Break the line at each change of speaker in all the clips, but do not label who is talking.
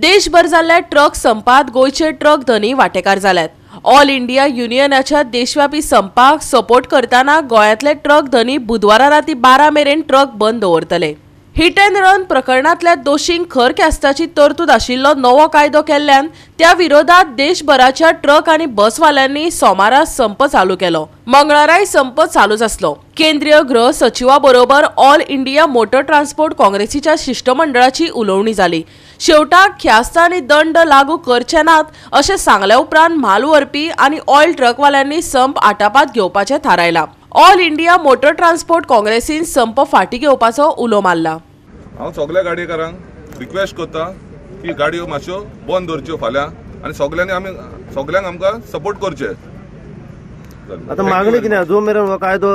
देशभर जाल्ल्या ट्रक संपात गोंयचे ट्रक धनी वांटेकार जाल्यात. ऑल इंडिया युनियनाच्या देशव्यापी संपाक सपोर्ट करतना गोंयांतले ट्रक धनी बुधवारा राती 12 मेरेन ट्रक बंद दवरतले. हिट अँड रन प्रकरणांतल्या दोशींक खर ख्यास्ताची तरतूद आशिल्लो नवो कायदो केल्ल्यान त्या विरोधात देशभराच्या ट्रक आनी बसवाल्यांनी सोमारा संप चालू केलो. मंगळाराय संप चालूच आसलो. केंद्रीय गृह सचिवा बरोबर ऑल इंडिया मोटर ट्रान्सपोर्ट काँग्रेसीच्या शिष्टमंडळाची उलोवणी जाली. शेवटाक ख्यास्त आनी दंड लागू करचे नात अशें सांगल्या उपरांत म्हाल व्हरपी आनी ऑयल ट्रकवाल्यांनी संप आटापात घेवपाचें थारायलां. ऑल इंडिया मोटर ट्रान्सपोर्ट काँग्रेसीन संप फाटीं घेवपाचो उलो मारला.
हांव सगळ्या गाडयेकारांक रिक्वेस्ट करता की गाडयो मातश्यो बंद दवरच्यो फाल्यां आनी सगळ्यांनी आमी सगळ्यांक आमकां सपोर्ट करचे.
आतां मागणी कितें, जो मेरेन हो कायदो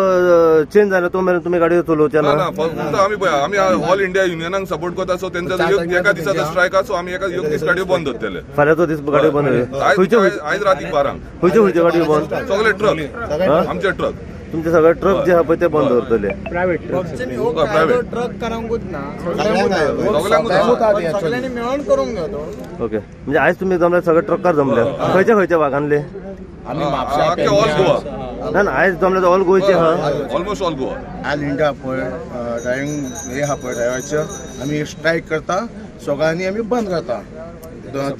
चेंज जालो तो मेरेन तुमी गाडयो चलोवचे ना?
ना, फक्त आमी पळय आमी ऑल इंडिया युनियनाक सपोर्ट करता. सो तेंचो एका दिसाचो स्ट्रायक आसा, सो आमी एका एक दीस गाडयो बंद दवरतले.
फाल्यांचो दीस गाडयो बंद.
आयज राती 12
खंयच्यो खंयच्यो गाडयो बंद?
सगळे ट्रक, आमचे ट्रक,
तुमचे सगळे ट्रक जे आहा पळय ते बंद दवरतले.
प्रायव्हेट ट्रक ना, सगळ्यांनी मेळून करूंक जाय तो.
ओके, म्हणजे आयज तुमी जमले सगळे ट्रकार जमले, खंयच्या खंयच्या भागांतले?
ऑल गोवा.
ना ना, आयज जमले ऑल गोंयचे आहा.
Almost all Goa.
All India पळय ड्रायव्हिंग हे आहा पळय ड्रायव्हरचे आमी स्ट्रायक करता, सगळ्यांनी आमी बंद करता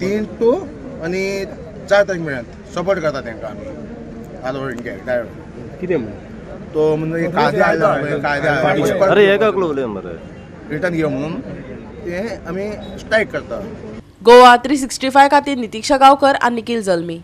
3 to आनी 4 तारीख मेरेन सपोर्ट करता तांकां आमी. ऑल ओवर इंडिया ड्रायव्हर
कितें म्हणून
तो म्हणजे कायदे आयला कायदे
अरे एकाक उलय मरे
रिटर्न घेव म्हणून ते आमी स्ट्रायक करता.
गोवा 365 खातीर नितीक्षा गांवकर आनी निखिल जल्मी.